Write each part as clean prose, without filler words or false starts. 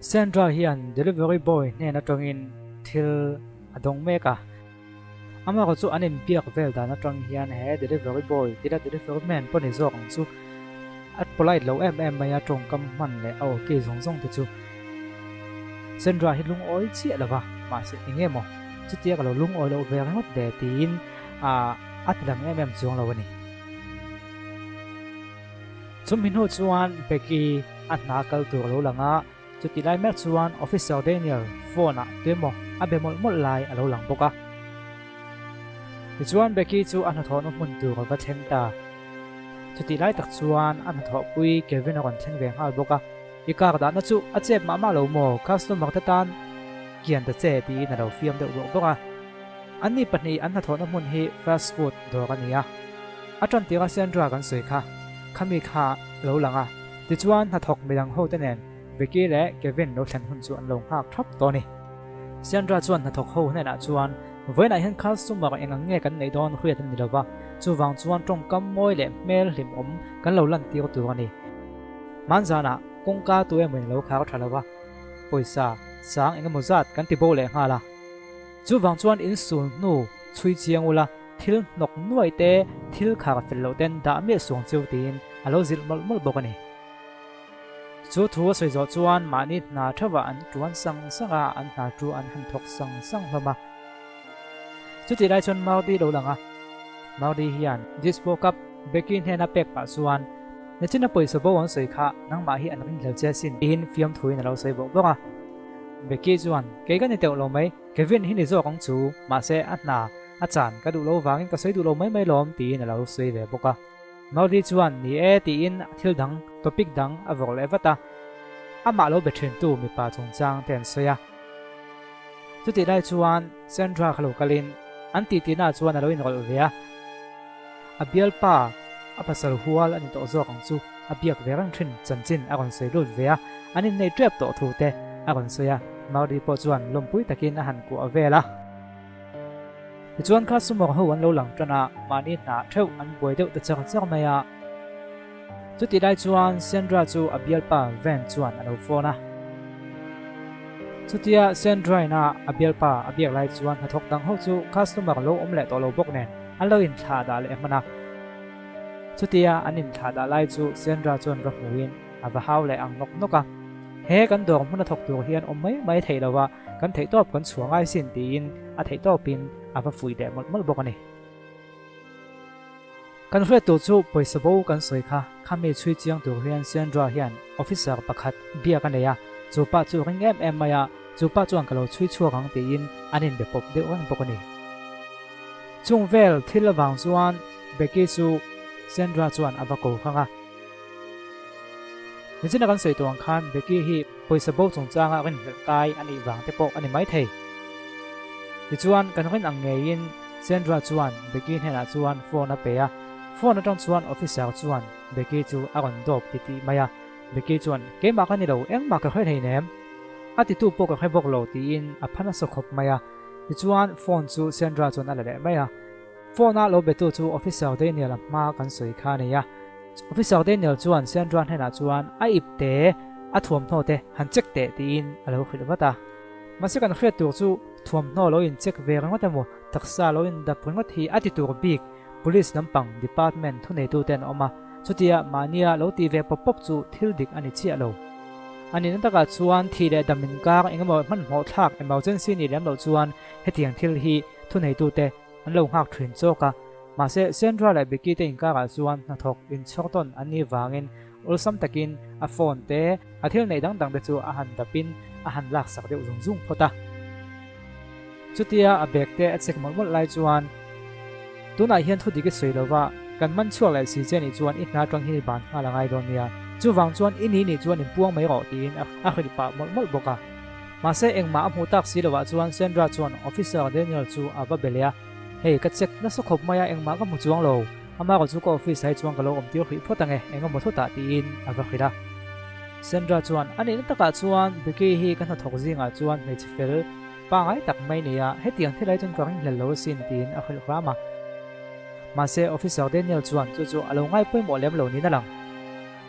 Sandra hian delivery boy hnen atangin thil a dawng mek a. Amaherawh chu an inbiak vel dan atang hian he delivery boy tila delivery man pawh ni zawk ang chu a polite lo em em mai a, tawngkam hman leh a awki zawng zawng te chu Sandra hi lungawi chiah lo va, mahse eng nge maw chutia ka lo lungawi loh ve ringawt ve tiin a ti lang em em chuang lo a ni. Chumi hnu chuan Becky a hna kal tur a lo lang a, chutih lai mek chuan Officer Daniel phone ah tuemaw a be mawlh mawlh lai a lo lang bawk a. Tichuan Becky chu a hnathawhna hmun tur a va thleng ta. Chutih lai tak chuan a hnathawhpui Kevin a rawn thleng ve nghal bawk a, I kar dahna chu a chep mah mah lo maw, customer te tan kian ta che tiin a lo fiam deuh bawk bawk a. Anni pahnih an hnathawhna hmun hi fast food dawr a ni a. A tan tirah Sandra kan sawi kha, khami kha a lo lang a. Tichuan hnathawk midang ho te nen Becky leh Kevin lo thlen hun chu an lo nghak thap tawh a ni. Sandra chuan hnathawk ho hnenah chuan, Vawiinah hian customer eng ang nge kan neih dawn hriat a ni lova, chuvang chuan tawngkam mawi leh hmel hlimawm kan lo lantir tur a ni. Hmanzanah kawngka tu emawin a lo khar tha lova, pawisa sang engemaw zat kan ti bo leh nghal a. Chuvang chuan insul hnu chhui chiang ula, thil hnawk nuai te, thil khar fel loh ten dah miah suang cheu tiin a lo zilh mawlh mawlh bawk a ni. Chu thu a sawi zawh chuan mahni hna theuhah an tuan sang sang a, an hna chu an han thawk sang sang hlawm a. Chutih lai chuan Mardi lo lang a, Mardi hian Dispo Cup Becky hnena pek pah chuan, Nichina pawisa bo an sawi kha nangmah hi an ringhlel che asin tiin fiamthuin a lo sawi bawk bawk a. Becky chuan, Kei ka ni teuh lo mai, Kevin hi ni zawk ang chu, mahse a hna a chan ka duh lo vangin ka sawi duh lo mai mai lawm tiin a lo sawi ve bawk a. Maudie chuan, Ni e tiin thil dang, topic dang a vawrh leh vat a, amah lo be thintu mipa chungchang te an sawi a. Chutih lai chuan Sandra kha lo kalin an tihtina chuan a lo inrawlh ve a, a bialpa a pasal hual a ni tawh zawk ang chu a biak ve reng thin chanchin a rawn sawi lut ve a, an innei tep tawh thu te a rawn sawi a, Maudie pawh chuan lawmpui takin a han kuah vel a. Tichuan kha sumawr ho an lo lang tan a, mahni hna theuh an buai deuh ta char char mai a. Chutih lai chuan Sandra chu a bialpa Van chuan a lo phone a. Chutia Sandra-in a a bialpa a biak lai chuan hnathawk dang ho chu customer lo awm leh tawh lo bawk nen an lo inthlah dah leh hman a. Chutia an inthlah dah lai chu Sandra chuan va hmuin a va hau leh ang nawk nawk a. He kan dawr hmun a thawk tur hian awm mai mai theih lo a, kan theihtawp kan chhuah ngai sin tiin a theihtawpin a va fuih leh mawlh mawlh bawk a ni. Kan hriat tur chu pawisa bo kan sawi kha, khami chhui chiang tur hian Sandra hian officer pakhat biak a nei a, chu pa chu ring em em mai a, chu pa chuan ka lo chhui chhuak ang tiin an inbe pawp deuh reng bawk a ni. Chung vel thil avang chuan Becky chu Sandra chuan a va ko hrang a. Nichina kan sawi tawh ang khan Becky hi pawisa bo chungchanga rinhlelh kai a nih vang te pawh a ni maithei. Tichuan kan rin ang ngeiin Sandra chuan Becky hnenah chuan phone a pe a, phone atang chuan officer chuan Becky chu a rawn dawp titih mai a, Becky chuan keimah ka ni lo, engmah ka hre hleinem, a titu pawh ka hre bawk lo tiin a phan a saw khawp mai a, tichuan phone chu Sandra chuan a la leh mai a. Phone a lo betu chu Officer Daniel a hma kan sawi kha a nei a. Officer Daniel chuan Sandra hnenah chuan a ip te, a thuamhnaw te han check teh tiin a lo hrilh vat a. Mahse kan hriat tur chu thuamhnaw lo in check ve ringawt emaw taksa lo in dap ringawt hi a ti tur bik Police lampang department thuneitute an awm a, chutia mahnia lo tih ve pawp pawp chu thil dik a ni chiah lo. A nihna takah chuan thih leh dam inkar engemaw hmanhmawh thlak emergency nih lem loh chuan hetiang thil hi thuneitute an lo nghak thin chawk a, mahse Sandra leh Becky te inkarah chuan hnathawk inchhawr tawn an nih vangin awlsam takin a phone te, a thil neih dang dang te chu a han dapin a han laksak deuh zung zung phawt a. Chutia a bag te a check mawlh mawlh lai chuan tunah hian thu dik i sawi lova kan man chhuak leh si che nih chuan i hna atang hi ban nghal a ngai dawn nia, chuvang chuan i ni nih chuan inpuang mai rawh tiin a hrilh pah mawlh mawlh bawk a. Mahse engmah a hmuh tak si lovah chuan Sandra chuan Officer Daniel chu a va be leh a, Hei, ka check nasa khawp mai a, engmah ka hmu chuang lo. Amarawh chu ka office ah hi chuan ka lo awm tir hrih phawt ange, eng emaw thutah tiin a va hrilh a. Sandra chuan, A nihna takah chuan Becky hi ka hnathawk zingah chuan hmeichhe fel pangai tak mai nei a, hetiang thil ai chuan ka ringhlel lo asin tiin a hrilh hram a. Mahse Officer Daniel chuan chu chu a lo ngai pawimawh lem lo niin a lang.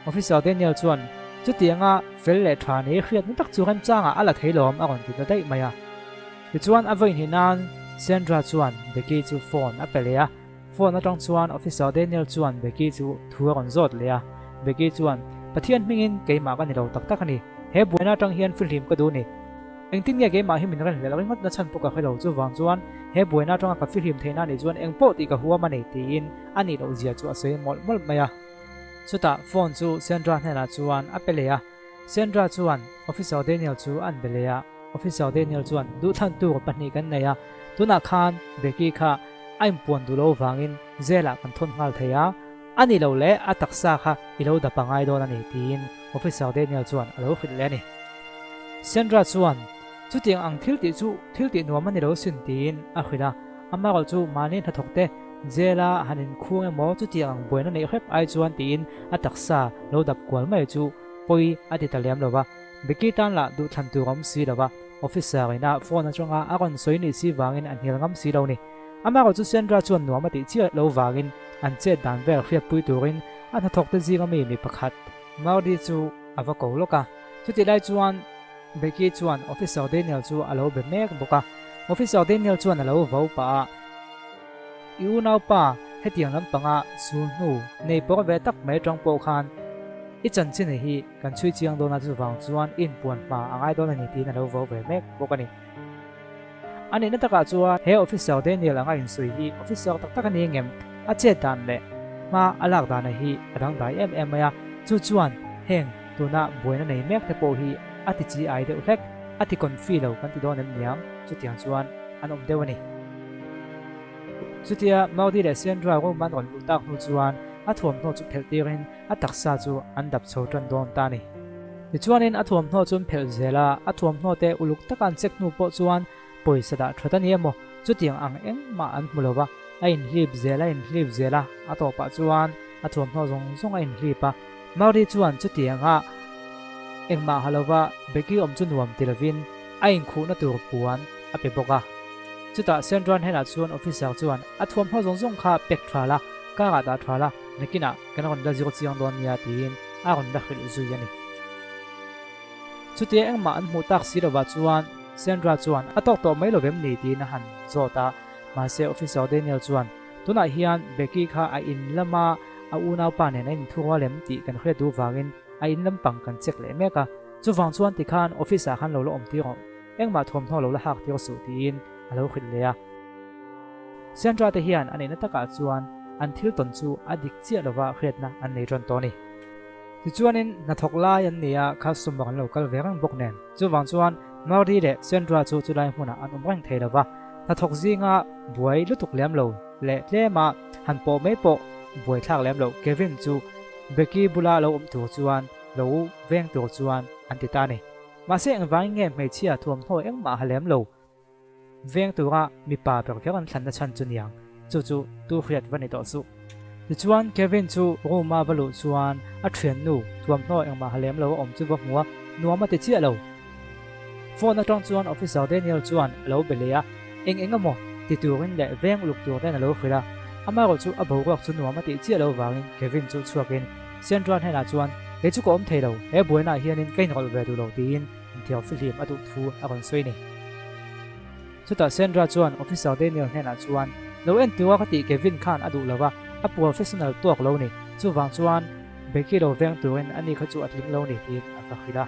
Officer Daniel chuan, Chutianga fel leh tha nei hriatna tak chu remchangah a la thei lawm a rawn ti ta daih mai a. Tichuan a vawi hnih nan Sandra chuan Becky chu phone a pe leh a. Phone atang chuan Officer Daniel chuan Becky chu thu a rawn zawt leh a. Becky chuan, Pathian hmingin keimah ka ni lo tak tak a ni. He buaina atang hian fihlim ka duh ni. Engtin nge keimah hi min ren hlelh ringawt na chhan pawh ka hre lo, chuvang chuan he buaina atanga ka fihlim theihna anih chuan engpawh tih ka huam a ni tiin a nih loh zia chu a sawi mawlh mawlh mai a. Chutah phone chu Sandra hnenah chuan a pe leh a, Sandra chuan Officer Daniel chu an be leh a, Officer Daniel chuan duhthlan tur pahnih kan nei a, tunah khan Becky kha a inpuan duh lo vangin jail ah kan thawn nghal thei a, a nih loh leh a taksa kha i lo dap a ngai dawn a ni tiin Officer Daniel chuan a lo hrilh leh a ni. Sandra chuan, Chutiang ang thil tih chu thil tih nuam a ni lo sin tiin a hrilh a. Amarawh chu mahni hnathawk te jail-a han inkhung emaw chutiang ang buaina neih hrep ai chuan tiin a taksa lo dap kual mai chu pawi a ti ta lem lo va. Becky tan lah duhthlan tur a awm si lo va, officer ina phone atanga a rawn sawi nih si vangin a hnial ngam si lo ni. Amarawh chu Sandra chuan nuam a tih chiah lo vangin an chet dan vel hriatpui turin a hnathawk te zinga mi mi pakhat Mardi chu a va ko lawk a. Chutih lai chuan Becky chuan Officer Daniel chu a lo be mek bawk a. Officer Daniel chuan a lo vo pah a, I unaupa hetiang lampanga sul hnu nei pawr ve tak mai atang pawh khan i chanchin hi kan chhui chiang dawn a, chuvang chuan i inpuan hma a ngai dawn a ni tiin a lo vo ve mek bawk a ni. A nihna takah chuan he Officer Daniel anga insawi hi Officer tak tak a ni ngem? A chet dan leh hma a lak dana hi a dangdai em em mai a, chu chuan heng tuna buaina nei mek te pawh hi a ti chi ai deuh hlek, a ti confi lo kan ti dawn em niang? Chutiang chuan an awm deuh a ni. Chutia Maudie leh Sandra room an rawn luh tak hnu chuan a thuamhnaw chu phelh tirin a taksa chu an dap chho tan dawn ta a ni. Tichuanin a thuamhnaw chu an phelh zel a, a thuamhnaw te uluk taka an check hnu pawh chuan pawisa dah that a ni emaw chutiang ang engmah an hmu lo va, a inhlip zel a inhlip zel a, a tawpah chuan a thuamhnaw zawng zawng a inhlip a. Mauri chuan chutianga engmah ha lova Becky awm chu nuam ti lovin a inkhuhna tur puan a pe bawk a. Chutah Sandra hnenah chuan officer chuan a thuamhnaw zawng zawng kha pack tha la, car ah dah tha la, nakinah kan rawn la zir chiang dawn nia tiin a rawn la hrilh zui a ni. Chutia engmah an hmuh tak si lovah chuan Sandra chuan a tawk tawh mai lovem ni tiin a han zawt a, mahse Officer Daniel chuan tunah hian Becky kha a in lama a unaupa nen a inthurual em tih kan hriat duh vangin a in lampang kan check leh mek a, chuvang chuan tikhan office ah khan lo la awm tir rawh, engmah thuamhnaw lo la hak tir suh tiin a lo hrilh leh a. Sandra te hian a neihna takah chuan an thil tawn chu a dik chiah lova hriatna an nei ṭan tawh a ni. Tichuanin hnathawk lai an ni a, customer an lo kal ve reng bawk nen. Chuvang chuan Mardi leh Sandra chu chulai hmunah an awm reng thei lova, hnathawk zinga buai lutuk lem lo leh tlema han pawh mai pawh buai thlak lem loh Kevin chu Becky bula lo awm tur chuan lo veng tur chuan an ti ta a ni. Mahse engvangin nge hmeichhia thuamhnaw engmah ha lem lo? Veng tura mipa ber kher an thlanna chhan chu niang, chu chu tu hriat va ni tawh suh. Tichuan Kevin chu room a va luh chuan a thiannu thuamhnaw engmah ha lem lo a awm chu va hmu a, nuam a ti chiah lo. Phone atang chuan Officer Daniel chuan a lo be leh a, eng eng emaw ti turin leh veng uluk tur ten a lo hrilh a, amaherawh chu a boruak chu nuam a tih chiah lo vangin Kevin chu chhuakin Sandra hnenah chuan, Kei chu ka awm thei lo, he buainaah hianin ka inrawlh ve duh lo tiin Inthiam fihlim a duh thu a rawn sawi ni. Chutah Sandra chuan Officer Daniel hnenah chuan, Lo en tura ka tih Kevin khan a duh lo va, a professional tuak lo ni. Chuvang chuan Becky lo veng turin ani kha chu a tling lo ni tiin a va hrilh a.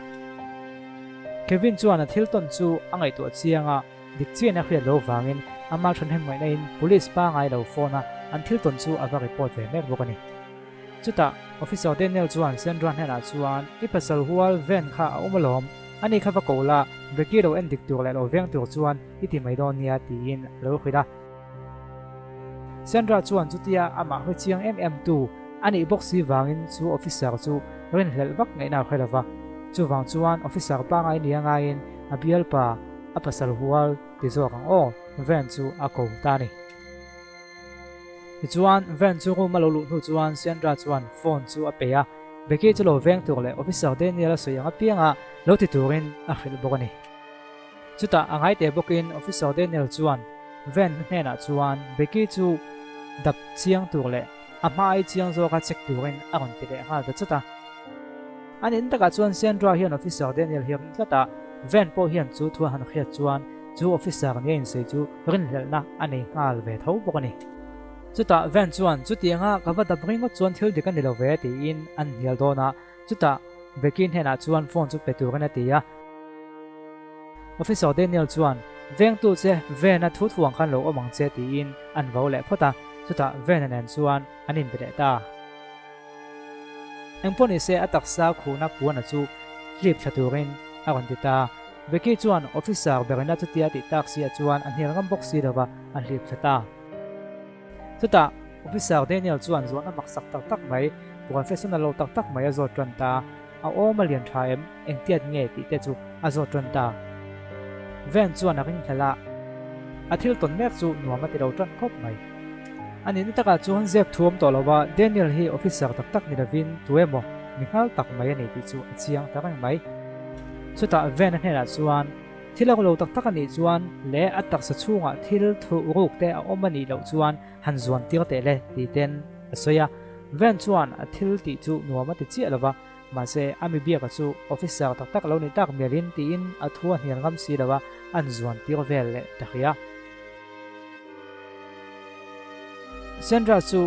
Kevin chuan a thil tawn chu a ngaihtuah chiang a, dik chiahin a hriat lo vangin ama thahnem ngaihna in police pangai lo phone a, an thil tawn chu a va report ve mek bawk a ni. Chutah Officer Daniel chuan Sandra hnenah chuan, I pasal hual van kha a awm alawm, ani kha va ko la, Becky lo en dik tur leh lo veng tur chuan i ti mai dawn nia tiin a lo hrilh a. Sandra chuan chutia amah hre chiang em em tu a nih bawk si vangin chu officer chu rinhlelh vak ngaihna a hre lo va. Chuvang chuan officer pangai nia ngaiin a bialpa a pasal hual ti zawk ang aw, van chu a ko ta a ni. Tichuan, van chu room a lo luh hnu chuan Sandra chuan phone chu a pe a, Becky chu lo veng tur leh Officer Daniel a sawi ang apianga lo ti turin a hrilh bawk a ni. Chutah a ngai teh bawkin Officer Daniel chuan van hnenah chuan Becky chu dap chiang tur leh a hma ai chiang zawka check turin a rawn ti leh nghal ta chawt a. An in takah chuan Sandra hian Officer Daniel hi a ring tlat a, Van pawh hian chu thu a han hriat chuan chu officer nia insawi chu rinhlelhna a nei nghal ve tho bawk a ni. Chutah Van chuan chutianga ka va dap ringawt chuan thil dik a ni lo ve tiin an hnial dawn a, chutah Becky hnenah chuan phone chu pe turin a ti a. Officer Daniel chuan vengtu che Van-a thu thuang khan lo awm ang che tiin an vo leh phawt a, chutah Van-a nen chuan an inbe leh ta. Engpawh nise a taksa khuhna puana chu hlip thla turin a rawn ti ta. Becky chuan officer berina chutia tih tak si ah chuan a hnial ngam bawk si lova a hlip thla ta. Chutah officer Daniel chuan zawhna maksak tak tak mai, professional lo tak tak mai a zawt tan ta. A awm a lian tha em? Engtiat nge tih te chu a zawt tan ta. Van chuan a ring hlel a, a thil tawn mek chu nuam a ti lo tan khawp mai. A nihna takah chuan zep thu awm tawh lo a, Daniel hi officer tak tak ni lovin tu emaw mi nghal tak mai a ni tih chu a chiang ta reng mai. Chutah Van-a hnenah chuan thil a lo tak tak a nih chuan leh a taksa chhungah thil thuh ruk te a awm a nih loh chuan han zuan tir teh le tih ten a sawi a. Van chuan a thil tih chu nuam a ti chiah lo va, mahse a mi biaka chu officer tak tak lo ni tak mialin tiin a thu a hnial ngam si lo a, an zuan tir vel leh ta hrih a. Sandra chu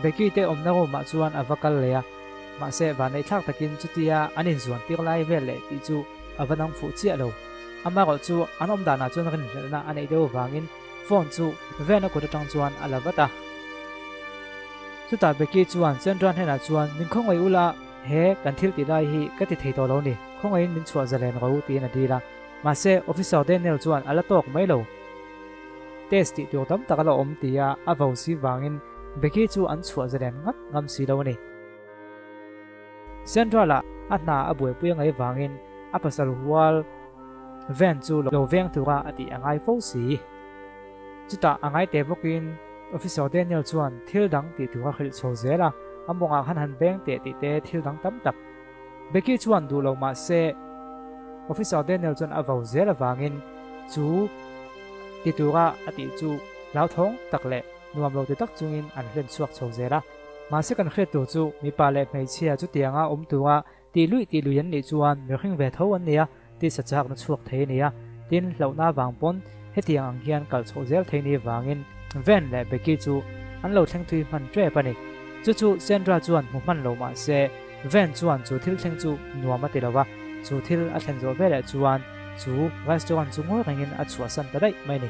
Becky te awmna room ah chuan a va kal leh a, mahse vanneihthlak takin chutia an inzuan tir lai vel leh tih chu a va nang fuh chiah lo. Amaherawh chu an awm danah chuan rinhlelhna a neih deuh avangin phone chu Van-a kut atang chuan a la vat a. Chutah Becky chuan Sandra hnenah chuan min khawngaih ula, he kan thil tih lai hi ka ti thei tawh lo ni, khawngaihin min chhuah zalen ro tiin a dil a. Mahse Officer Daniel chuan a la tawk mai lo. Test tih tur tam tak a la awm tia a vo si vangin Becky chu an chhuah zalen ngat ngam si lo a ni. Sandra lah a hna a buaipui a ngaih vangin a pasal hual van chu lo veng tura a tih a ngai fo si. Chutah a ngai teh bawkin Officer Daniel chuan thil dang tih tur a hrilh chho zel a, a mawngah khan han veng teh tih te thil dang tam tak Becky chuan duh lo mah se Officer Daniel chuan a vo zel avangin chu ti tura a tih chu hlauthawng tak leh nuam lo ti tak chungin an hlen chhuak chho zel a. Mahse kan hriat tur chu mipa leh hmeichhia chutianga awm tura tih luih tih lui an nih chuan mihring ve tho an ni a, tisa chakna chhuak thei a ni a, tin hlauhna avang pawn hetiang ang hian kal chhoh zel thei ni vangin Van leh Becky chu an lo thleng thui hman tep a ni. Chu chu Sandra chuan hmu hman lo mah se Van chuan chu thil thleng chu nuam a ti lo va, chu thil a thlen zawh veleh chuan chu restaurant chu ngawi rengin a chhuahsan ta daih mai a ni.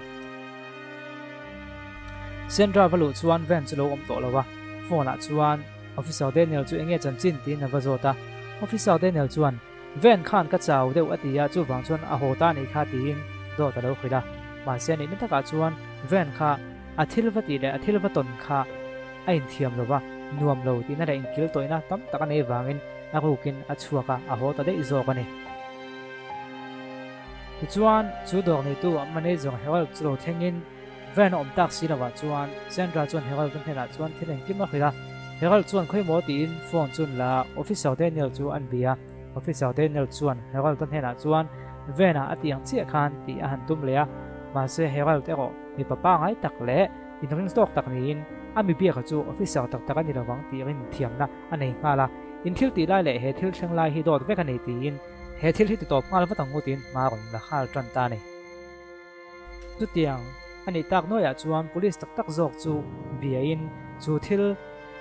Sandra va luh chuan Van chu lo awm tawh lo va, phone ah chuan Officer Daniel chu enge chanchin tiin a va zawt a, Officer Daniel chuan Van khan ka chau deuh a ti a, chuvang chuan a haw ta anih kha tiin dawt a lo hrilh a. Mahse nihna takah chuan Van kha a thil va tih leh a thil va tawn kha a inthiam lo va, nuam lo tihna leh inkil tawihna tam tak a nei vangin a rukin a chhuak a, a haw ta daih zawk a ni. Tichuan, chu dawr neitu a manager Harold chu lo thlengin Van a awm tak si lovah chuan Sandra chuan Harold-a hnenah chuan thil engkim a hrilh a. Harold chuan khawi maw tiin phone chu an la a, Officer Daniel chu an bia a. Officer Daniel chuan Harold-a hnenah chuan Van-a a tih ang chiah khan tih a han tum leh a, mahse Harold erawh mipa pangai tak leh inring tawk tak niin a mi biaka chu officer tak tak a ni lovang tih rin thiamna a nei nghal a. In thil tih lai leh he thil thleng lai hi dawt vek a ni tiin he thil hi ti tawp nghal vat ang u tiin hma rawn la nghal tan ta a ni. Chutiang a nih tak nuaiah chuan police tak tak zawk chu biain chu thil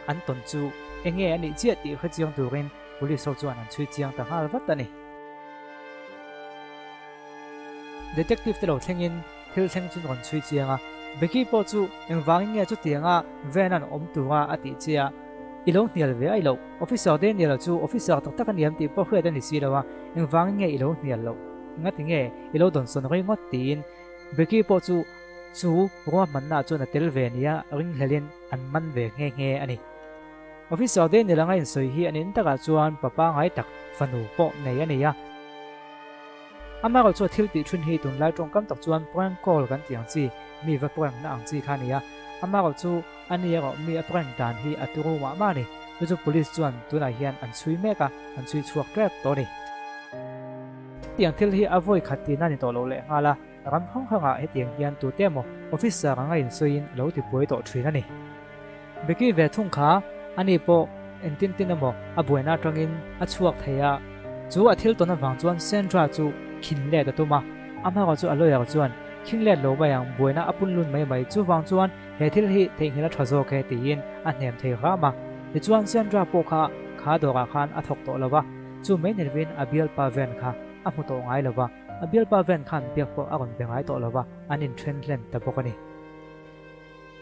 an tawn chu enge a nih chiah tih hre chiang turin police ho chuan an chhui chiang ta nghal vat a ni. Detective te lo thlengin thil thleng chu rawn chhui chiang a, Becky pawh chu engvangin nge chutianga van an awm tura a tih chiah i lo hnial ve ai loh? Officer Daniel-a chu officer tak tak a niam tih pawh hriat a ni si lo a, engvangin nge i lo hnial loh? Engati nge i lo dawnsawn rei ngawt? tiin Becky pawh chu chu ruahmanna chuan a tel ve nia ringhlelin an man ve nghe nghe a ni. Officer Daniel anga insawi hi an in takah chuan pa pangai tak fanu pawh nei a ni a. Amaherawh chu a thil tih thin hi tunlai tawngkam tak chuan prank call kan tih ang chi, mi va prank na ang chi kha a ni a. Amaherawh chu a ni erawh mi a prank dan hi a turu mah mah a ni. Chu chu police chuan tunah hian an chhui mek a, an chhui chhuak tep tawh a ni. Hetiang thil hi a vawi khat tihna a ni tawh lo lehnghal a, ram hrang hrangah hetiang hian tute emaw officer anga insawiin a lo tibuai tawh thin a ni. Becky ve thung kha, ani pawh Engtin tin emaw a buaina atangin a chhuak thei a, chu a thil tawn avang chuan Sandra chu khin let a tum a, a hmaah chu a lawyer chuan khing let lo mai ang, buaina a pun lun mai mai, chuvang chuan he thil hi theihnghilh a tha zawk e tiin a hnem thei hram a. Tichuan Sandra pawh kha kha dawrah khan a thawk tawh lo va, chu mai ni lovin a bialpa ven kha a hmu tawh ngai lo va, a bialpa ven khan biak pawh a rawn be ngai tawh lo va, an inthen hlen ta bawk a ni.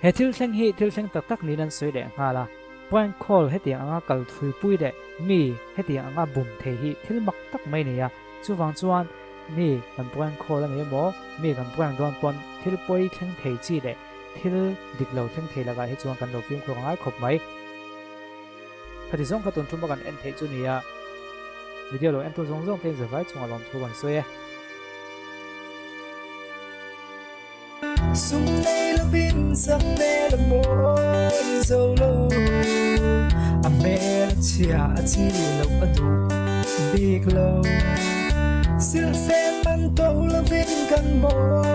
He thil thleng hi thil thleng tak tak niin an sawi leh nghal a, prank call hetiang anga kal thuipui leh mi hetiang anga bum thei hi thil mak tak mai a ni a, chuvang chuan mi kan prank call a ni emaw mi kan prank dawn pawn thil pawi thleng thei chi leh thil dik lo thleng thei lakah hi chuan kan lo fimkhur a ngai khawp mai. Khati zawng kha tun ṭuma kan en theih chu nia, video lo entu zawng zawng te in zavai chungah lawmthu kan sawi e. Sum nei lovin sak hmel a mawi zo lo, a hmel a chhia a chi loh a duh bik lo. Silhfen man to lovin kan mawi.